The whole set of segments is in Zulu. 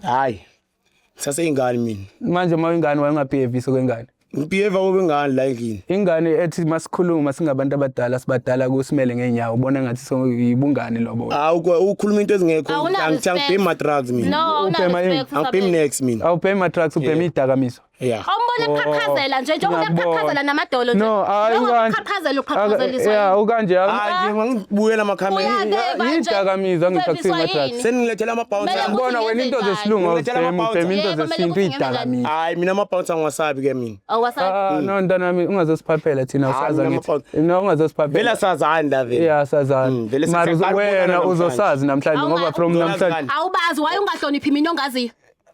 Hayi. Saseyingane mina. Manje uma uyingane wayengabehave kwengane. Ngibehave kwengane la endlini. Ingane ethi masikhuluma singabantu abadala sibadala kusimele ngeenyawo ubona ngathi so yibungane lobo. Hawu ukhuluma into ezingekho. Awuna Angithi respect. angibhemi ma-drugs mina. No, awuna Ubhema yini? respect. Angibhemi next mina. Awubhemi ma-drugs ubhema idakamizwa. Yeah. Awumbona eqhaqhazela nje njengoba Ngiyakubona. eqhaqhazela namadolo nje. No, hayi Njengoba ukanje. uqhaqhazela uqhaqhazeliswa Yeah, yini? ukanje. Hayi nje ngangibuyela amakhamera. Uyabeba nje. Idakamizwa ngithi Ubebiswa akusiyo ma-drugs. yini? Seningilethela ama-bouncer. Kumele Ngibona wena into ngenze zesilungu njani? awuzibhemi ubhema into Yebo, kumele zesintu ukuthi ngenze njani? idakamizwa. Hayi mina ama-bouncer angiwasabi ke mina. Awasabi. Ah no ntanami ungazosiphaphela thina Hayi, usaza mina ngithi. ama-bouncer. No ungazosiphaphela. Vele sazani la vele. Yeah sazana. Vele Mara sesiyaqala wena ukubonana uzosazi namhlanje ngoba from Uzonazi namhlanje ngani? Awubazi waye ungahloniphi mina ongaziyo.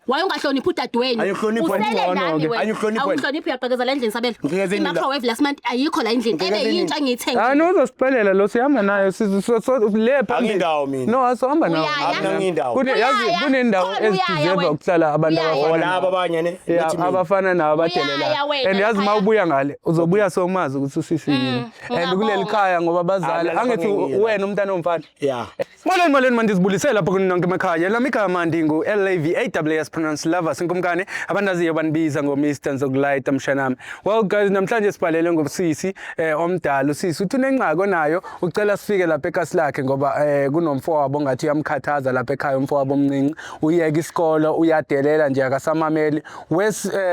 Waye ungahloniphi udadewenu. Angihloniphi wena. Usele Ngcono nami ke. wena. Angihloniphi wena. Awuhloniphi uyaqekezela endlini Sabelo. Ngiqhekeze nini la? I-microwave last month ayikho la endlini. Ngiqhekeze Ebe nini? yintsha ngiyithengile. Ah no uzosixelela lo sihamba nayo le phambili. Angindawo mina. No asohamba nawo. Uyaya. Angindawo. Kune yazi Uyaya. kunendawo Khona uyaya ezideserve wena. ukuhlala abantu Uyaya. abafana. Oh laba abanye ne. Yeah, Not mina. abafana nawo Uyaya abadelela. wena And yazi laphaya. mawubuya ngale uzobuya somazi ukuthi usisi yini. And ngiyabonga. kuleli khaya ngoba Ah, abazali mina angithi lapha ngiyila. wena umntana omfana. Yeah. Molweni molweni mandizibulisele lapho kuni nonke emakhaya. Lami igama ndingu LAVAWS pronounced Lovers inkumkane abandaziyo banibiza ngo Mr Nzokulayita mshanami. Well guys namhlanje sibhalele ngosisi omdala usisi uthi unengxaki onayo ucela sifike lapha ekasi lakhe ngoba kunomfowabo ongathi uyamkhathaza lapha ekhaya umfowabo omncinci uyeka isikolo uyadelela nje akasamameli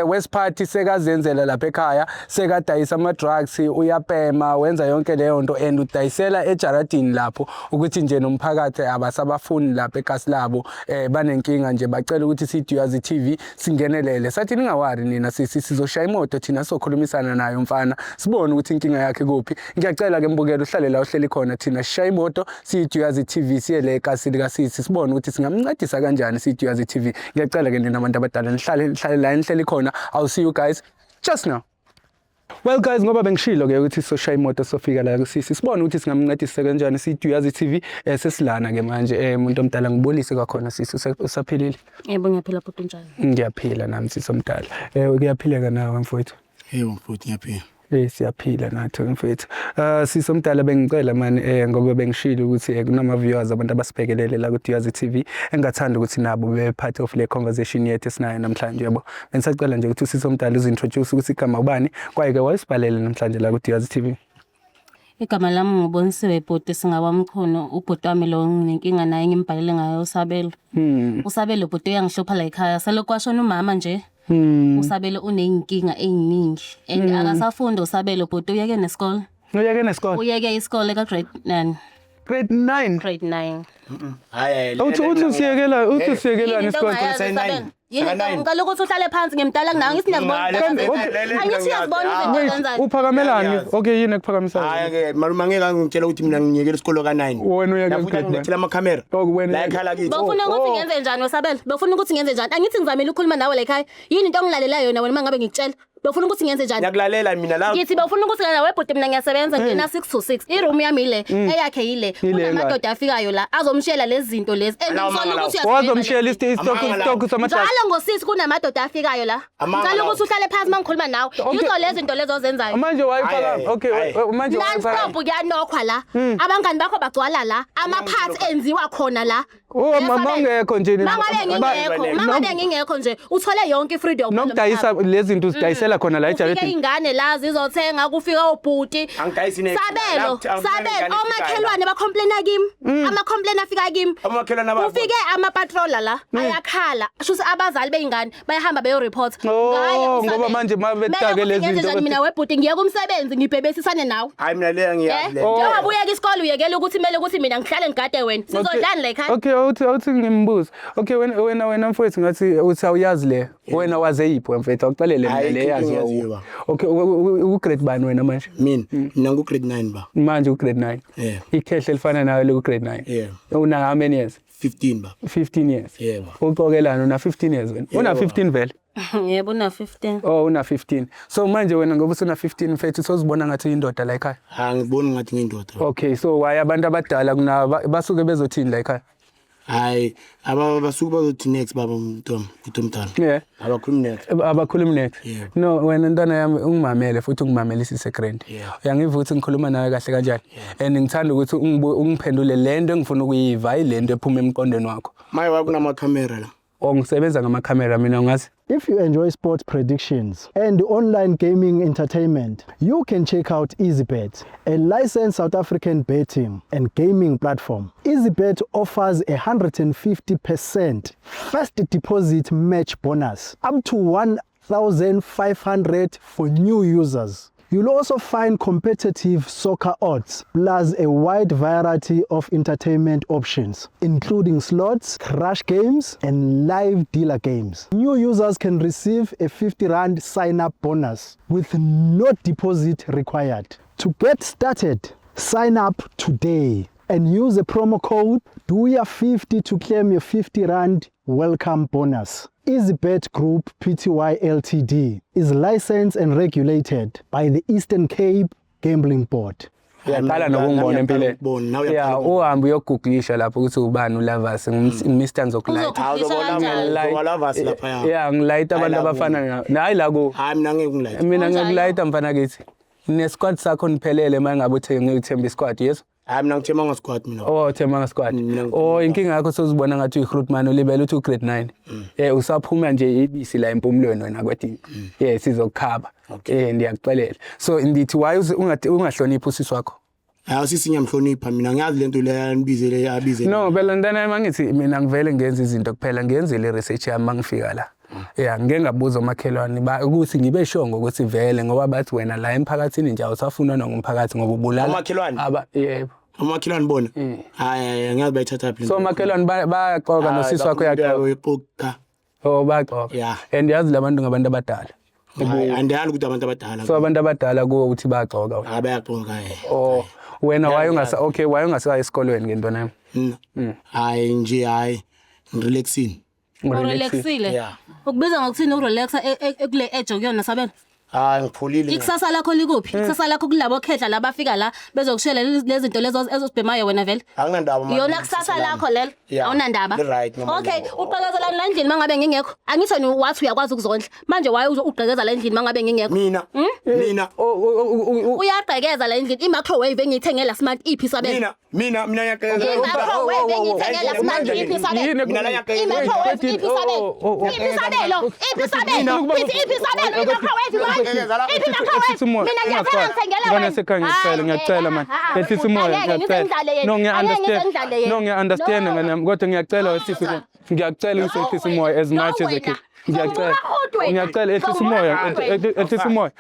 wesiphathi sekazenzela lapha ekhaya sekadayisa ama-drugs uyapema wenza yonke leyo nto and udayisela ejaradini lapho ukuthi nje nomphakathi abasabafuni lapha ekasi labo banenkinga nje bacela ukuthi siyiDuyazi TV singenelele. Sathi ningawari nina sisi sizoshaya imoto thina sizokhulumisana nayo mfana sibone ukuthi inkinga yakhe kuphi. Ngiyacela ke mbukelo uhlale la uhleli khona thina sishaya imoto siyiDuyazi TV siye le ekasi likasisi sibone ukuthi singamncedisa kanjani siyiDuyazi TV. Ngiyacela ke nina abantu abadala nihlale nihlale la nihleli khona. I'll see you guys just now. Well guys ngoba bengishilo ke ukuthi sizoshaya imoto sofika la kusisi sibone ukuthi singamncedisa kanjani siyiDuyazi TV sesilana ke manje umuntu omdala ngibulise kwakhona sisi usaphilile? Yebo ngiyaphila bhuti unjani? Ngiyaphila nami sisi omdala. Kuyaphileka nawe mfowethu? Yebo mfowethu ngiyaphila. Siyaphila nathi mfowethu. Sisi omdala bengicela man ngoba bengishilo ukuthi kunama viewers abantu abasibhekelele la ku Duyazi TV engathanda ukuthi nabo be part of le conversation yethu esinayo namhlanje yabo. Bengisacela nje ukuthi usisi omdala uzintroduce ukuthi igama ubani kwaye ke wayisibhalele namhlanje la ku Duyazi TV. Igama lami ngubonisiwe bhuti singabamkhono ubhuti wami lo nginenkinga naye ngimbhalele ngayo uSabelo. Usabelo bhuti uyangihlupha la ekhaya selokhu kwashona umama nje. Usabelo uneyinkinga eziningi and akasafundi uSabelo bhuti uyeke nesikole. Uyeke nesikole? Uyeke isikole ka grade 9. Grade 9. Grade 9. Hayi hayi. Uthi usiyekela uthi usiyekelani Yini into isikole? ongayazi, Grade Sabelo? nine. Yini Saka nine. ngicela ukuthi uhlale phansi ngimdala kunawe ngithi Ngale, ngiyazibona. le, le, le, Angithi uyazibona izinto Wait, ozenzayo. uphakamelani? Ngiyazi. Okay yini ekuphakamisayo? Hayi ke malume angeke angitshela ukuthi mina ngiyekela isikolo ka9. Wena uyeke grade nine. Ngilethela amakhamera. Oh, wena La uyeke. ekhala kithi. Bofuna ukuthi Oh. ngenze njani weSabelo? Bofuna ukuthi ngenze njani? Angithi ngizamile ukukhuluma nawe la ekhaya. Yini into ongilalela yona wena mangabe ngikutshela? Bofuna ukuthi ngenze njani? Ngiyakulalela mina la. Ngithi bofuna ukuthi ngena webhuti mina ngiyasebenza ngena 6 to 6. I-room yami ile, eyakhe yile. Ile Kunamadoda afikayo la azomshela lezi zinto lezi. And Lawo ngisola manga ukuthi lawo. uyazibhema Wazomshela lezi isitokhu Amanga lawo. isitokhu sama-drugs. Njalo ngosisi kunamadoda afikayo la. Amanga Ngicela lawo. ukuthi uhlale phansi mangikhuluma nawe. Okay. Yizo lezi zinto lezo ozenzayo. Manje Hayi, wayiphaka okay hayi. manje wayiphaka. Non-stop kuyanokhwa la. Abangani bakho bagcwala la. Ama-party enziwa khona la. Oh, Yesabela. mama ungekho nje Mangabe ngingekho, mangabe ngingekho nje uthole yonke i-freedom. Nokudayisa lezi zinto uzidayisela khona la Kufike ejaridini. ingane la zizothenga kufika obhuti. Angidayisi next. Sabelo, La- Sabelo, ingane omakhelwane bacomplaina kimi. Ama-complain afika kimi. Omakhelwane ababo. Kufike ama-patroller la ayakhala. Shuthi abazali beingane bayahamba beyo-report. Oh, Ngaye ngoba uSabelo. manje ma betake Kumele ukuthi lezi ngenze zinto njani mina webhuti ngiye kumsebenzi ngibhebesisane nawe. Hayi mina le angiyazi le. Oh. Njengoba uyeka isikole uyekela ukuthi kumele ukuthi mina ngihlale ngigade wena. Sizodlani la ekhaya? Okay, awuthi ngimbuze. Okay, wena mfowethu ngathi uthi awuyazi le. Wena waze yiphi mfowethu? Awuxelele mina Hayi, le into yaziwa. engiyaziyo, uwe. baba. Okay, u grade bani wena manje? Mina ngu grade 9 ba. Manje u grade 9. Yeah. Ikhehle elifana nawe le ku grade 9. Yeah. Una how many years? 15 ba. 15 years. Yebo. Uxokelana una 15 years wena. Una Yebo. 15 vele. Yebo una 15. Oh una 15. So manje wena ngoba usuna 15 mfethu sozibona ngathi uyindoda la ekhaya. Angiboni ngathi ngiyindoda. Okay, so why abantu abadala kuna basuke bezothini la ekhaya? Hayi aba basuke bazothi next baba mntombi mntomdala. Yeah. Abakhulumi next. Abakhulumi next. Yeah. No wena ntwana yami ungimamele futhi ungimamelisise grand. Yeah. Uyangiva ukuthi ngikhuluma nawe kahle kanjani? And ngithanda ukuthi ungiphendule lento engifuna ukuyiva, hayi lento ephuma emqondweni wakho. Maye wa kunamakhamera la. Or ngisebenza ngamakhamera mina ungazi. If you enjoy sports predictions and online gaming entertainment, you can check out EasyBet, a licensed South African betting and gaming platform. EasyBet offers a 150% first deposit match bonus up to 1,500 for new users. You'll also find competitive soccer odds, plus a wide variety of entertainment options, including slots, crash games, and live dealer games. New users can receive a 50 Rand sign up bonus with no deposit required. To get started, sign up today and use the promo code DUYA50 to claim your 50 Rand welcome bonus. EasyBet Group Pty Ltd is licensed and regulated by the Eastern Cape Gambling Board. Uyaqala nokungibona empilweni. Ukubona, nawe Ya, uyaqala ukubona. uhambe uyogugulisha lapho ukuthi ubani uLavas, ngu-Mr Nzokulight. Uzogugulisha kanjani? Uzobona Lavas laphaya. Ya, ngilayita abantu Hayi la abafana na. Hayi la ku. Hayi mina ngeke ngilayite. Mina Unjalo. ngiyakulayita mfana kithi. Ne-squad sakho niphelele uma ngabe uthenge uthemba isquad, yes? Hayi mina ngithemba ngasquad mina. Oh, themba ngasquad. Mina ngithemba Oh, inkinga yakho sozibona ngathi uyi-Grootman ulibele uthi u-grade 9. Usaphuma nje ibisi la empumulweni wena kwedini. Sizokukhaba. Ndiyakuxelela. So ndithi why ungahloniphi usisi wakho? Hayi usisi ngiyamhlonipha mina ngiyazi lento le anibizele abize. No, phela ntana yami angithi mina ngivele ngenza izinto kuphela ngiyenzile i-research yami mangifika la. Yeah, ngike ngabuza omakhelwane ukuthi ngibe sure ngokuthi vele ngoba bathi wena la emphakathini nje awusafunwa nongumphakathi ngoba ubulala. Omakhelwane? Aba yebo. Omakhelwane bona. Hayi hayi ngiyazi bayithatha phi. So omakhelwane bayaxoka nosisi wakho uyaxoka. Uyaxoka. Oh baxoka. Yeah. And yazi labantu ngabantu abadala. Hayi andiyali ukuthi abantu abadala. So abantu abadala kuwo ukuthi baxoka wena. Hayi bayaxoka hayi. Oh wena why ungasa okay why ungasaya esikolweni ngento nami? Hayi nje hayi ngirelaxini. Urelaxile. Yeah. Ukubiza ngokuthini urelaxa ekule age okuyona Sabelo? Hayi ngipholile. Ikusasa lakho likuphi? Ikusasa lakho kulabo khehla labafika la bezokushela lezi zinto lezo ezosibhemayo wena vele. Anginandaba manje. Yona kusasa lakho lelo. Yeah. Awunandaba. Li-right noma Okay, ndaba. uqhekeza la endlini mangabe ngingekho. Angithi wena wathi uyakwazi ukuzondla. Manje why ugqekeza la endlini mangabe ngingekho? Mina mina Uyagqekeza la endlini i-microwave engiyithenge last month iphi Sabelo? mina mina ngiyaqhekeza. I-microwave engiyithenge last month iphi Sabelo? Mina la ngiyaqhekeza. I-microwave iphi Sabelo? Iphi Sabelo? Iphi Sabelo? Ithi iphi Sabelo? I-microwave manje. Iphi microwave? Mina ngiyathenga ngithengela wena. Ngane ngiyacela ngiyacela man. Yehlisa umoya ngiyacela. No ngiya understand. No ngiya understand ngane yami kodwa ngiyacela wehlisa umoya. Ngiyacela ukuthi wehlise umoya as much as I can. Ngiyacela. Ngiyacela ehlisa umoya ehlisa umoya.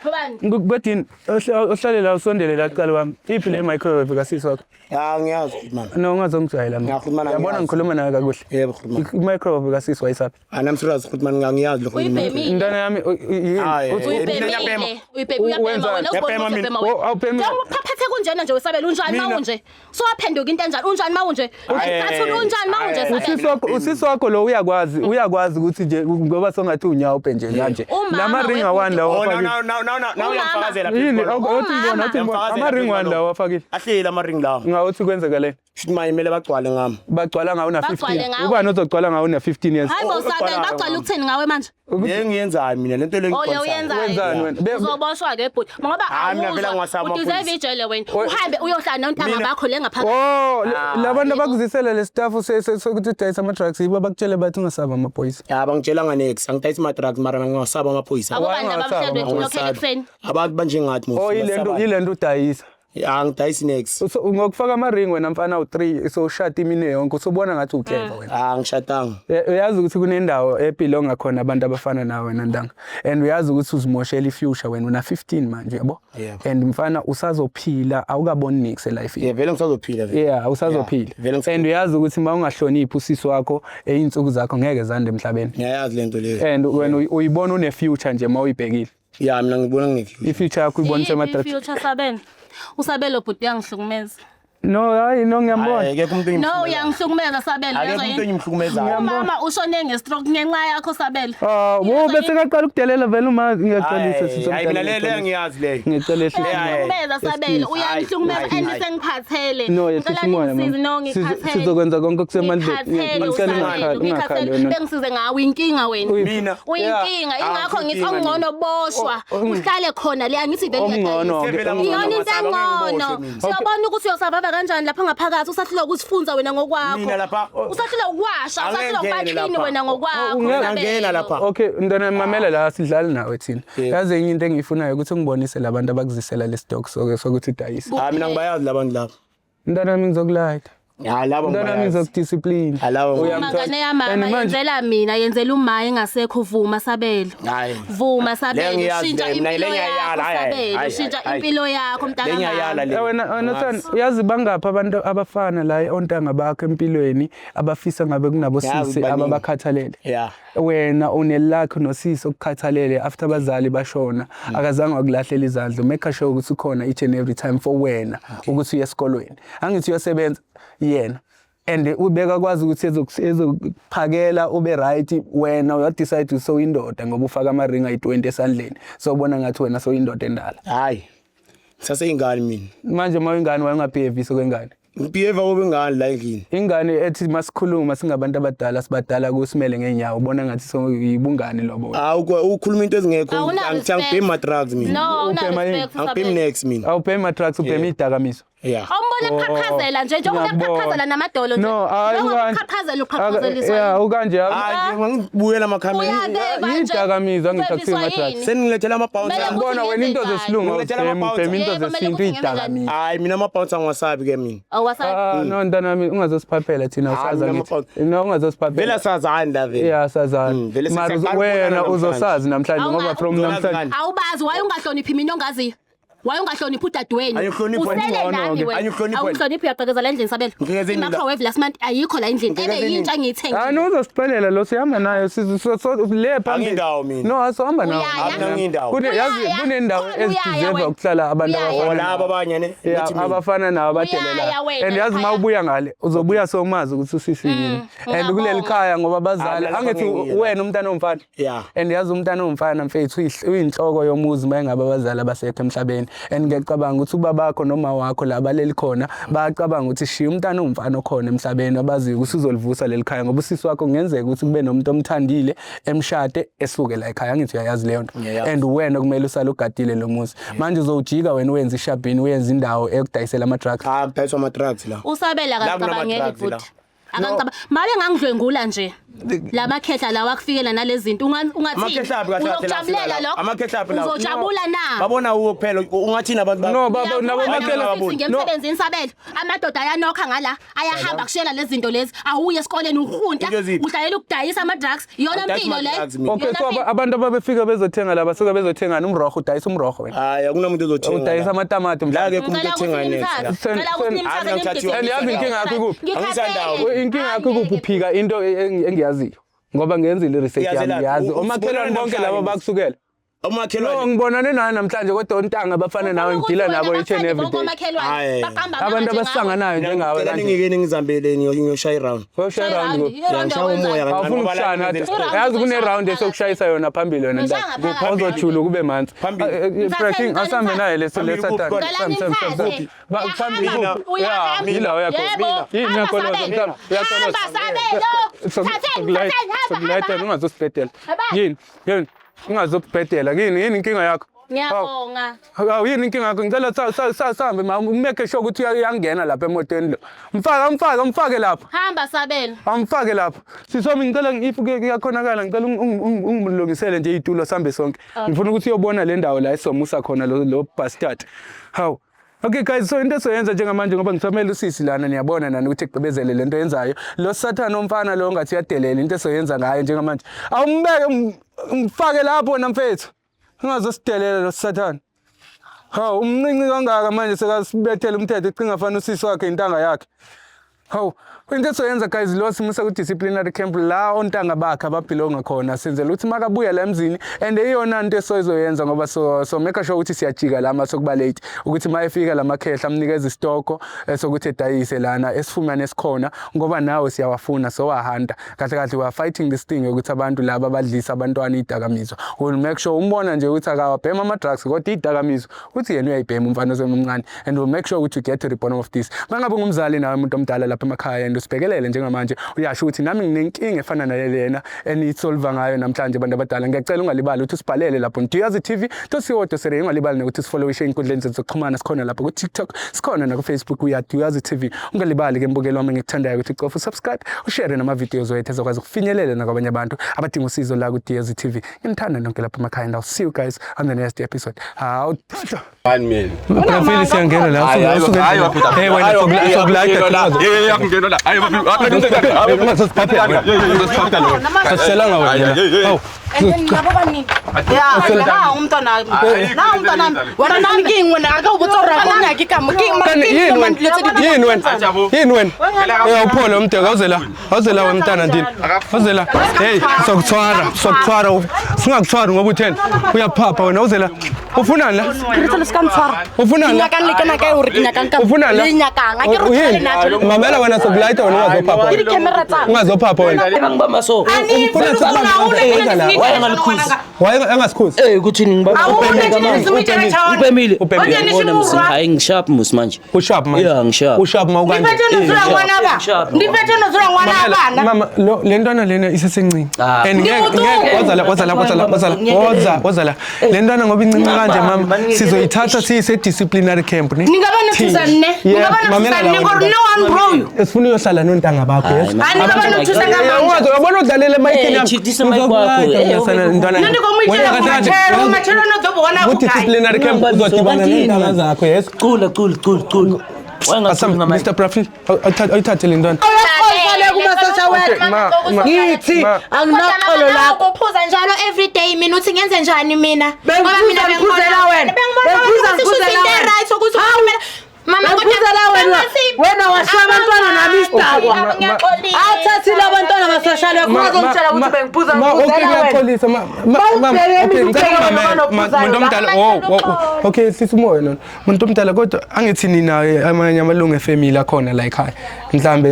Kwedini ohlale la usondele la kuqala wami. Iphi le microwave kasisi wakho? Ya ngiyazi man. No ungazongijwayela mina. Ngiyakhuluma nawe, Yabona ngiyazi. ngikhuluma nawe kakuhle. Yebo khuluma. I-microwave kasisi wayisaphi? Anami serious khuluma ngiyazi lokho. Uyibhemile. Intwana yami yini? Hayi. Uthi- Mina ngiyabhema. Uyibhemile. Uyibhemile uyabhema Wenzani? wena uzibona Ngiyabhema ukuthi mina. uyabhema wena. Oh, awubhemi. Njengoba uphaphethe kunjena nje wesabela unjani Mina. mawunje? Sowaphenduka into enjani? Unjani mawunje? Hayi. Ucathula unjani mawunje Hayi. Sabelo? Usisi wakho lo uyakwazi ukuthi nje ngoba songathi unyawupe nje kanje. Umama Lama ring awani lawa Oh no afakile. no no no no Umama. uyamfakazela. Yini awuthi ngibona awuthi ngibona Uyamfakazela ama ring wani phezu lawa afakile. Ahleli ama ring lawa. Ngawuthi kwenzakaleni? Shuthi maye kumele bagcwale ngami. Bagcwala ngawo na Bagcwale 15. ngawe. Ubani ozogcwala ngawo na 15 years? Hayi bo Sabelo bagcwala ukuthini ngawe manje? Le ngiyenzayo mina lento le Oh le ngigcwalisayo. uyenzayo. Wenzani wena? Uzoboshwa ke bhuti. Ngoba Hayi, mina vele awuzwa ngiwasaba udeserve amaphoyisa. ijele wena. Uhambe uyohlala nontanga Mina- bakho le ngaphakathi. Oh, labantu abakuzisela le staff sokuthi udayisa ama drugs yibo abakutshele bathi ungasaba amaphoyisa. Ya bangitshela nganex angidayisi ama drugs mara ngiwasaba amaphoyisa. Akubani abamhlawumbe Ngiwasaba. unokhela ekuseni. Abantu banjengathi Oh, yilento udayisa. Angidayisi nex. So ngokufaka ama ring wena mfana u3 so ushata imine yonke usubona ngathi uclever wena. Angishadanga. Uyazi ukuthi kunendawo ebelonga khona abantu abafana nawe wena ntanga and uyazi ukuthi uzimoshela ifuture wena una 15 manje yabo Yebo. and mfana usazophila awukaboni nix elife Yeah vele ngisazophila vele. yeah usazophila Yeah, vele and uyazi ukuthi uma ungahloniphi usisi wakho eyinsuku zakho ngeke zande emhlabeni Ngiyayazi lento leyo. and wena uyibona une future nje uma uyibhekile Ya mina ngibona ngine i-future yakho uyibona Iyiphi sema-drugs i-future Sabelo? Usabelo bhuti uyangihlukumeza. No hayi no ngiyambona Akekho umuntu No uyangihlukumeza Sabelo. Akekho uyezwa umuntu yini? engimhlukumezayo. Umama ushone ngestroke ngenxa yakho Sabelo. Ah, wo bese kaqala ukudelela vele uma ngiyaxolisa sisi Hayi mina le ngiyazi leyo. Ngicela ehlise umoya. Uyangihlukumeza Sabelo, uyangihlukumeza Hayi, and hayi. sengiphathele. No, yehlisa Ngicela umoya ningisize, mama. no ngikhathele. Sizokwenza konke okusemandleni. Ngikhathele Ngicela uSabelo, ungakhali, ungakhali ngikhathele. wena. Bengisize ngawe inkinga wena. Mina Uyinkinga, ingakho ngithi inkinga okungcono boshwa. Uhlale khona le angithi vele Okungcono uyadayisa. ke, Sevele Iyona into Ngiyabona, engcono. ngeke ngiboshwe mina. Siyabona ukuthi uyosavava Uhamba kanjani lapha ngaphakathi usahlula ukusifunza wena ngokwakho? Mina lapha Usahlula ukuwasha, usahlula Angeke ukuba ngene clean lapha. wena ngokwakho. Ngingangena Sabelo. lapha. Okay, mntwana, mamela la, sidlali nawe thina. Yebo. Yazi enye into engiyifunayo ukuthi ungibonise labantu abakuzisela le stock sokuthi udayise. Hayi, mina ngibayazi labantu laba. Mntwana wami, ngizokulayita. Hayi, laba Mntwana wami, ngibayazi. ngizokudiscipline. Hayi, laba ngibayazi. Uyangithola? Mangane yamama And manje- yenzela mina, yenzela uma engasekho. Vuma, Sabelo. Hayi. Vuma, Le Sabelo, ngiyazi shintsha le, mina impilo le yakho, ngiyayala, hayi, Sabelo, hayi, shintsha hayi. impilo yakho mntaka Le ngiyayala mama. le. Wena wena son, uyazi bangaphi abantu abafana la ontanga bakho empilweni abafisa ngabe kunabo Yazi sisi baningi. ababakhathalele? Yeah. Wena unelakho nosisi okukhathalele after abazali bashona, akazange wakulahlela izandla, make sure ukuthi ukhona each and every time for wena ukuthi uye esikolweni. Angithi uyosebenza yena and ubeka kwazi ukuthi ezokuphakela ube right. Wena uyadecide ukuthi sowuyindoda ngoba ufaka amaringi ayi-20 esandleni, so ubona ngathi wena sowuyindoda endala. Hayi. Saseyingane mina. Manje uma uyingane, wayengabehave kwengane? Ngibehave kube ngane la endlini. Ingane ethi masikhuluma singabantu abadala, sibadala kusimele ngeenyawo, ubona ngathi soyibungane lobo. Hawu, ukhuluma into ezingekho. Awuna Angithi respect. angibhemi ma-drugs mina. No, awuna Ubhema yini? respect, Angibhemi Sabelo. nex mina. Awubhemi ma-drugs, ubhema iy'dakamizwa. Yeah. Awumbona eqhaqhazela nje, njengoba Ngiyakubona. eqhaqhazela namadolo nje. No, hayi, Njengoba ukanje. uqhaqhazela uqhaqhazeliswa Ya, yini? ukanje. Hayi, ngibuyela amakhamera. Uyabeba nje. Iyidakamizwa, angithi akusiyo Ubebiswa ama-drugs. yini? Seningilethela ama-bouncer. Kumele Ngibona wena into ukuthi zesilungu Ngilethela awuzibhemi, ama-bouncer. ubhema into Yebo, kumele zesintu, ukuthi ngenze iy'dakamizwa. Hayi, mina ama-bouncer angiwasabi ke mina. Awasabi. Ah, no, mntanami, ungazosiphaphela thina. Hayi, Usazi mina angithi ama-bouncer. no, ungazosiphaphela. Vele sazani la vele. Ya, sazana. Vele Mara sesiyaqala wena ukubonana namhlanje. uzosazi namhlanje ngoba Awunga- from Uzoyazi namhlanje ngani? Awubazi waye ungahloniphi mina ongaziyo. Waye ungahloniphi udadewenu. Angihloniphi wena. Usele Ngcono nami ke. wena. Angihloniphi wena. Awuhloniphi, uyaqhekeza la endlini, Sabelo. Ngiqhekeze nini la? I-microwave last month ayikho la endlini. Ngiqhekeze Ebe nini? yintsha engiyithengile. Hayi, uzosixelela lo, sihamba nayo le phambili. Angindawo mina. No, asohamba nawo. Uyaya. Mina ngindawo. Yazi Uyaya. kunendawo Khona uyaya ezideserve wena. ukuhlala abantu Uyaya. abafana Oh, laba abanye ne. Yeah, Not mina. abafana nawo Uyaya abadelela. wena And yazi uma laphaya. ubuya ngale uzobuya somazi ukuthi usisi yini. And kuleli Ngiyabonga. khaya ngoba abazali Ah, mina lapha angithi ngiyiye la. wena umntana owumfana. Yeah. And yazi umntana owumfana, mfethu, uyinhloko yomuzi uma engabe abazali abasekho emhlabeni. And ngiyacabanga ukuthi ubabakho noma wakho la baleli khona bayacabanga ukuthi shiya umntana owumfana okhona emhlabeni abaziyo ukuthi uzolivusa leli khaya, ngoba usisi wakho kungenzeka ukuthi kube nomuntu omthandile, emshade, esuke la ekhaya. Angithi uyayazi leyo nto? Ngiyayazi. And wena kumele usale ugadile lo muzi. Manje uzowujika wena wenze ishabhini, wenze indawo ekudayisela ama-drugs. Ah, kudayiswa ama-drugs la. Usabela La akacabangeli kunama-drugs la. futhi. Akangicaba. Mabe ngangidlwengula nje. Lamakhehla lawa akufikela nalezi zinto ungathini? Amakhehla aphi kahle kahle la Uzokujabulela afika la? lokho? Amakhehla aphi la? Uzojabula na? Babona uwo kuphela, ungathini abantu bakho? No, baba, nabo Uyavuma makhehla sisi ngemsebenzini, Sabelo. Amadoda ayanokha ngala, ayahamba kushela lezi zinto lezi. Awuye esikoleni uhunta, Into eziphi? uhlalela ukudayisa ama-drugs. Iyona Angidayisi mpilo leyo. ama-drugs mina. Okay, Iyona so mpilo. abantu ababefika bezothenga la basuka bezothengani? Umroho? Udayisa umroho wena? Hayi, akunamuntu ozothenga. Udayisa la. amatamati La mhlawumbe? akekho umuntu Ngicela othenga ukuthi nex la. nimthathe. Ngicela ukuthi nimthathe Hayi, nimgijise. And yazi inkinga yakho ikuphi? Ngikhathele. Inkinga yakho ikuphi? Uphika into engiyaziyo ngoba ngenzile i-research yami. Uyazelaphi? Ngiyazi omakhelwane Usibonana bonke laba namhlanje. bakusukela. No, Umakhelwane. ngibonane naye namhlanje, kodwa ontanga abafana nawe ngidila nabo each and every day. Hhayi. Abantu abasanganayo njengawe Ngicela kanje. ningikeni ngizihambele ngiyoshaya i-round. Uyoshaya round kuphi? Ngishaya umoya kancane Awufuni ngoba la ukushaya nathi? ngenzela I-round Yazi kune round uzoyishaya esokushayisa yona phambili wena Ngishaya ntanga. ngaphakathi. Awuzojula kube manzi. Phambili. King, asambe naye leso Phambili kuphi lesatana. kodwa? Ngicela nimthathe. Phambili Uyahamba, kuphi? uyahamba. Yila uyakho. Yebo, Yini hamba, yakho lo? Sabelo. Uyakho. Hamba, Sabelo. Thatheni, thatheni, hamba, Sokulayitela hamba. ungazosibhedela. Hamba. Yini? Yini? Ungazokubhedela. Yini yini inkinga yakho? Ngiyabonga. Hawu, yini inkinga yakho? Ngicela sahambe ma umake sure ukuthi uyangena lapha emotweni lo. Mfake, amfake, amfake lapha. Hamba, Sabelo. Angifake lapha. Siswami, ngicela if kuyakhonakala, ngicela ungilungisele nje iy'tulo sihambe sonke. Ngifuna ukuthi uyobona le ndawo la esizomusa khona lo bastard. Hawu. Okay guys, so into esoyenza njengamanje, ngoba ngisamele usisi lana, niyabona nani ukuthi egqibezele lento yenzayo. Lo sathana omfana lo ngathi uyadelela, into esoyenza ngayo njengamanje. Awumbeke ngifake lapho wena mfethu. Ungazosidelela lo sathana. Hawu, umncinci kangaka manje sekasibethela umthetho, icinga fana usisi wakhe intanga yakhe. Hawu, into esoyenza guys, lo simusa ku-disciplinary camp la ontanga bakhe ababelonga khona, senzela ukuthi makabuya la emzini. And iyona nto esoyizoyenza ngoba so make sure ukuthi siyajika la masokuba late, ukuthi uma efika la makhehla amnikeza isitoko sokuthi edayise lana esifumane esikhona, ngoba nawe siyawafuna, sowahanta kahle kahle. We are fighting this thing yokuthi abantu laba abadlisa abantwana iy'dakamizwa. We'll make sure umbona nje ukuthi akawabhema ama-drugs kodwa iy'dakamizwa uthi yena uyayibhema umfana osemncane, and we'll make sure ukuthi we get to the bottom of this. Mangabe ungumzali nawe, umuntu omdala lapha emakhaya, and Usibhekelele njengamanje, uyasho ukuthi nami nginenkinga efana nalena eniyisolva ngayo namhlanje. Bantu abadala, ngiyacela ungalibali ukuthi usibhalele lapho Duyazi TV tosiwodo sere. Ungalibali nokuthi sifollowishe ey'nkundleni zethu zokuxhumana. Sikhona lapho ku-TikTok, sikhona naku-Facebook, uyaDuyazi TV. Ungalibali ke, mbukeli wami engikuthandayo, ukuthi ucofe usubscribe, ushare nama-videos wethu ezokwazi ukufinyelela nakwabanye abantu abadinga usizo la ku-Duyazi TV. Nginithanda nonke lapho emakhaya, and I'll see you guys on the next episode. Hawu, thatha. One man. Profile siyangena la. Hayi, hayi, usuke hayi, endleleni. Hey wena, sokulayita. Eh, akungena la. Hayi, Sasiselanga wena. Hawu. And then labo baningi. Ya, na umntwana. Na umntwana. Wena nami ke eng wena? A ka o botsa hore a ko nyake ka mo. Ke mara Kanti ke yini eng wena? dilo tse di Yini wena? Yini wena? Eh, awuphole umdeka, awuzela. Awuzela wena mntana ndini. Awuzela. Hey, sokuthwara, sokuthwara. Singakuthwara ngoba utheni? Uyaphapha wena, awuzela. Ufunani la? Ke re tsele se ka ntshwara. Ufunani la? Nyakang le kena kae hore ke nyakang ka. Ufunani la? Le nyakang. A ke re Yini? tshware nna. Mamela wena, sokulayita wena, ungazophapha. Ke di-camera tsa. Ungazophapha wena. Bangibamba so. Ufuna Ufuna Why angalikhuzi? Why angasikhuzi? Eh, ukuthi ngibamba. Ubhemile. Ubhemile. Uyabona msi, hayi, ngisharp musi manje. Usharp manje. Yeah, ngisharp. Usharp mawukanje. Ndiphethe Mama, lo le ntwana lena isesencinci. Ah. And ngeke ngeke wazala wazala wazala wazala woza wazala. Le ntwana ngoba incinci kanje, mama, sizoyithatha siyise disciplinary camp ne. Ningaba nothusa nne. Yeah, Ningaba mamela nothusa la nne wena. gore no one bro you. Esifuna uyohlala nontanga bakho, yes. Hayi, Ani baba nothusa ngamandla. Ungaze uyabona udlalele emayikini Eh, yami. chidisa mic wakho. Eh, Ntwana. Nna ndi khou mu itela vhumatshelo, vhumatshelo no ḓo vhona Ku vhugai. disciplinary camp uzodibana nentanga zakho, yes. Cula, cula, cula, cula. Asam, Mr. Prafil, awuyithathe le ntwana. Okay, ma, ma, Ngithi ma. anginaxolo lakho. Uphuza njalo everyday, mina uthi ngenze njani mina? Bengiphuza, Ngoba mina ngiphuzela wena. Bengibona Bengiphuza, ukuthi shuthi ngiphuzela into wena. right ukuthi Hawu. ukhulumela Mama. Bengphuzela wena. Wena washiya abantwana nami isidakwa. Athathile abantwana basocial worker, ungazongitshela ukuthi bengiphuza, Ma, okay, ngiphuzela wena. ngiyaxolisa, ma, ma, ma, Bawubheke okay, mina, ngicela ubheke wena ungimamele, ma, nophuzayo muntu la. omdala, oh, okay, sisi umoya lona. Muntu omdala, kodwa angithi nina amanye amalungu efamily akhona la ekhaya. Mhlambe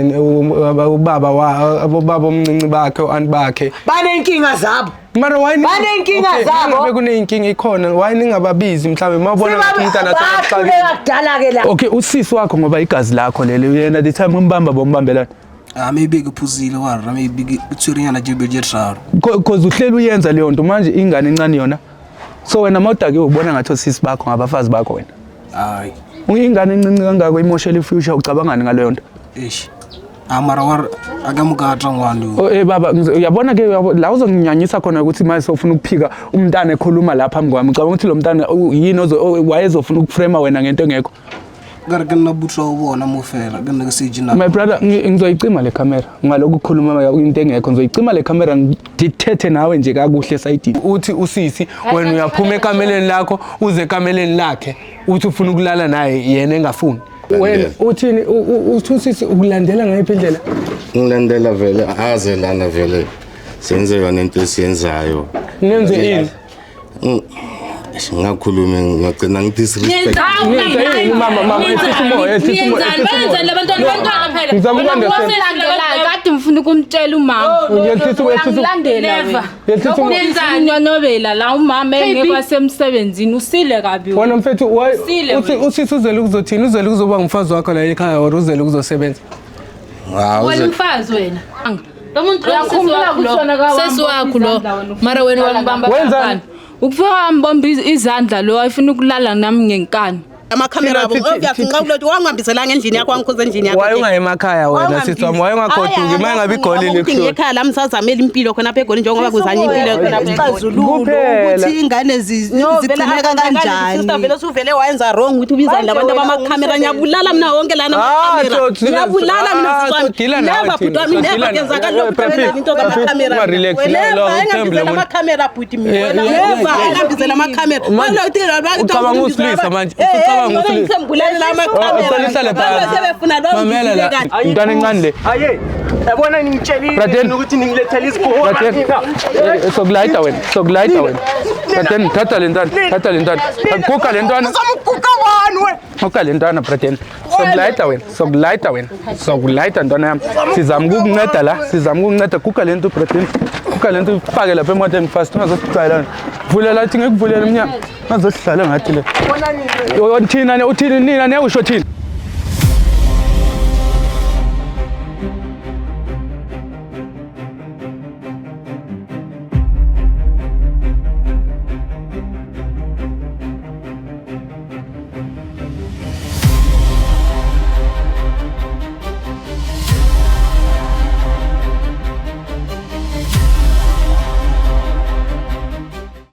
ubaba wa abobaba omncinci bakhe, o-aunt bakhe. Baney'nkinga zabo. Mara why Baney'nkinga Okay, zabo. mangabe kuney'nkinga ikhona, why ningababizi mhlambe mawubona ngathi umntana Bahluleka kudala-ke la. Okay, usisi wakho ngoba igazi lakho leli, yena the time umbamba bombambelana. Ah, maybe ke phuzile warra, maybe ke tshwerenyana tše pedi tše tharo. Cause uhleli uyenza leyo nto manje, ingane encane yona. So wena mawudakiwe ubona ngathi osisi bakho ngabafazi bakho wena. Hayi. Ingane encinci kangako imoshela ifuture, ucabangani ngaleyo nto? Eish, a mara war a ka mokata ngwane. Oh, eh baba, uyabona ke, la uzonginyanyisa khona ukuthi manje sofuna ukuphika umntana ekhuluma la phambi kwami. Ucabanga ukuthi lo mntana yini wayezofuna ukuframe wena ngento engekho? Ka re ke nna butlwa o bona mo fela ke nna ke setse nako. My brother, ngizoyicima le camera ngalokhu ukukhuluma into engekho. Ngizoyicima le camera, ngithethe nawe nje kakuhle esayidini. Uthi usisi wena uyaphuma ekameleni lakho uze ekameleni lakhe, uthi ufuna ukulala naye, yena engafuni. Wena uthini? Uthi usisi ukulandela ngayiphi indlela? Ngilandela vele, aze lana vele senze yona into esiyenzayo. Nenze ini? Ngakhulumi, ngagcina ngidisrespect. Nenze ini, mama? Mama, ehlisa umoya, ehlisa umoya, ehlisa umoya. Bayenzani labantwana? Bantwana phela. Ngizama uku-understand. Kade ngifuna ukumtshela umama. Yehlisa umoya, yehlisa umoya. Uyangilandela wena. Yehlisa umoya. Nonyonobela la umama engekho wasemsebenzini, usile kabi Wena mfethu, Usile uthi wena. usisi uzele ukuzothini? Uzele ukuzoba ngumfazi wakho la ekhaya or uzele ukuzosebenza? Wena umfazi wena. Lo muntu Uyakhumbula ukuthi wena ka sesi wakho lo. Mara wena wambamba. Wenzani? Ukufika wambamba izandla lo, ayifuna ukulala nami ngenkani. Amakhamera abo obvious ngiqawula ukuthi wangihambiselanga endlini yakho, wangikhuza endlini yakho. Waye ungayi emakhaya wena, sisi wami? Waye ungagoduki uma ngabe igoli Ukuthi likuhlula? ngiyekhaya lami sazamela impilo khona apha eGoli njengoba kuzanye impilo khona apha eGoli. Isixazululo Kuphela. ukuthi ingane zigcineka kanjani. Sister, vele usuvele wayenza wrong ukuthi ubizane Manje labantu wena abamakhamera. umsebenzi. Ngiyabulala mina wonke lana Ah, amakhamera. so Ngiyabulala mina ah, sisi wami. sodila nawe Never thina, bhuti wami, sodila never nawe. kenzakala lokhu Prafil, kwenza into zamakhamera. Prafil, ungarelax, Never, lo, uthembe engambizela lo muntu. amakhamera bhuti mina. Yeah, yeah, Never yeah. engambizela amakhamera. Manje, ucabanga usilisa manje, usucabanga usilisa. Ngisembulela amakhamera. Cela uhlale phansi. Sebefuna lo Mamela la, intwana encane le. Aye, yabona ningitshelile Braden. mina ukuthi ningilethele isikhova. Braden, sokulayita wena, sokulayita wena. Braden, thatha le ntwana, thatha le ntwana. Guga le ntwana. Uzomuguqa wani wena? Guga le ntwana, Braden. Sokulayita wena, sokulayita wena. Sokulayita ntwana yami. Sizama ukukunceda la, sizama ukukunceda. Guga le nto, Braden. Guga le nto ifake lapha emotweni fast, ungazosijwayelana. Vulela, athi ngikuvulela umnyango. Ungazosidlala ngathi le. Thina uthini nina, niyawusho thina.